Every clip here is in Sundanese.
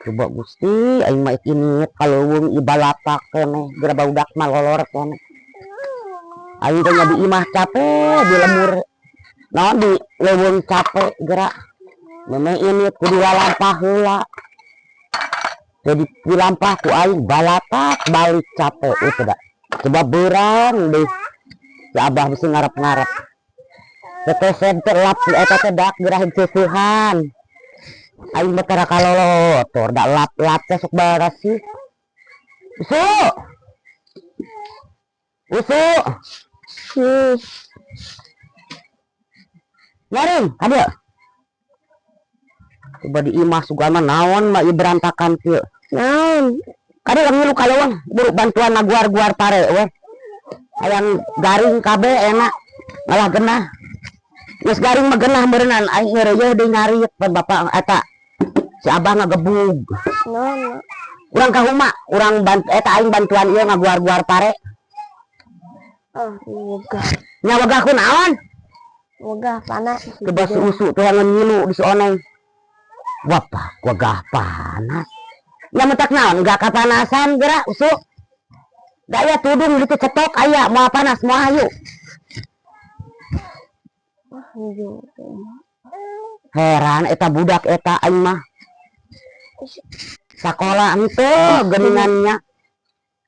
Coba Gusti, aing mah ini kaleuweung ibalatak keneh, geura barudak mah lolor keneh. Aing teh nya di imah capek, di lembur naon, di leuweung capek geura. Memeh ini kudu lalampah heula. Jadi dilampah ku aing balatak balik capek itu da. Coba beurang deui. Si Abah bisi ngarep-ngarep. Teteh teh lap si eta teh dak gerah seusehan. Aing mah tara kalolotor da lap-lap teh sok barasih. Usu. Usu. Nyaring, kadieu. Coba di imah sugan mah naon mah ieu berantakan kieu. Naon? Kadieu lang ngilu kaleuweung, buru bantuan ngaguar-guar pare we. Hayang garing kabeh enak. Ngalah genah. Geus garing mah genah meureunnan aing ngeureuyeuh deui ngarit pan bapak eta si Abah ngagebug. Naon? Urang ka huma, urang eta aing bantuan ieu ngaguar-guar pare. Ah, wegah. Nya wegah ku naon? Wegah panas. Coba si Usu tuh yang ngilu di si Oneng. Bapak, wegah panas. Nya mentak naon, enggak kapanasan gerak Usu. Da aya tudung gitu cetok aya, moal panas moal hayu. Ah, nuju. Heran eta budak eta aing mah. Sakola henteu geuningannya.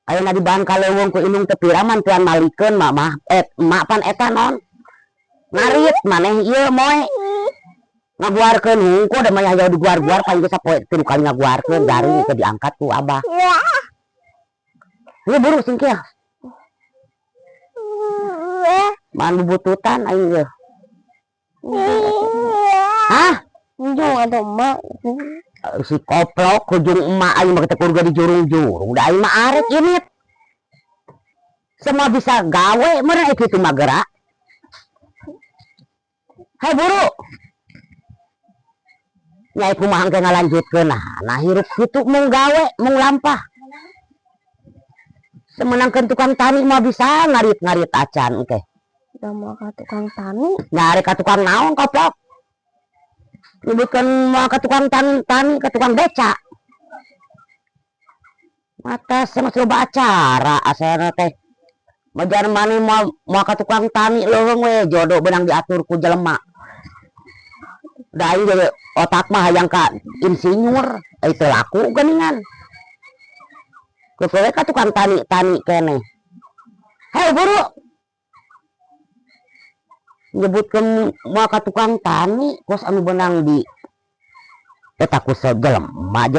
Ayeuna di bahan kaleuweung ku indung teu pira mantuan malikeun mak mah emak pan eta naon. Ngarit maneh ieu moe. Ngaguarkeun hungkul da mah hayo diguar-guar paling geus sapoe tilu kali ngaguarkeun garing teu diangkat ku Abah. Ieu buru singkir. Man bubututan aing ieu. Hah? Ujung atau emak. Si koplok hujung emak aing mah teu kudu dijurung-jurung da aing mah arek init. Semua bisa gawe meureun kitu mah gerak. Hai buru. Nyai kumaha engke ngalanjutkeun nah hirup kitu mung gawe mung lampah. Semenangkeun tukang tani mah bisa ngarit-ngarit acan engke. Da moal ka tukang tani. Nyari ka tukang naon koplok. Nyebutkeun moal ka tukang tani, tani ka tukang beca. Mata sama loba acara asalna teh. Majar maneh moal moal ka tukang tani leuweung we jodoh beunang diatur ku jelema. Da aing ge otak mah hayang ka insinyur, euy teu laku geuningan. Keukeuh we ka tukang tani-tani keneh. Hei buru. Nyebutkeun moal ka tukang tani kos anu beunang di eta ku jelema.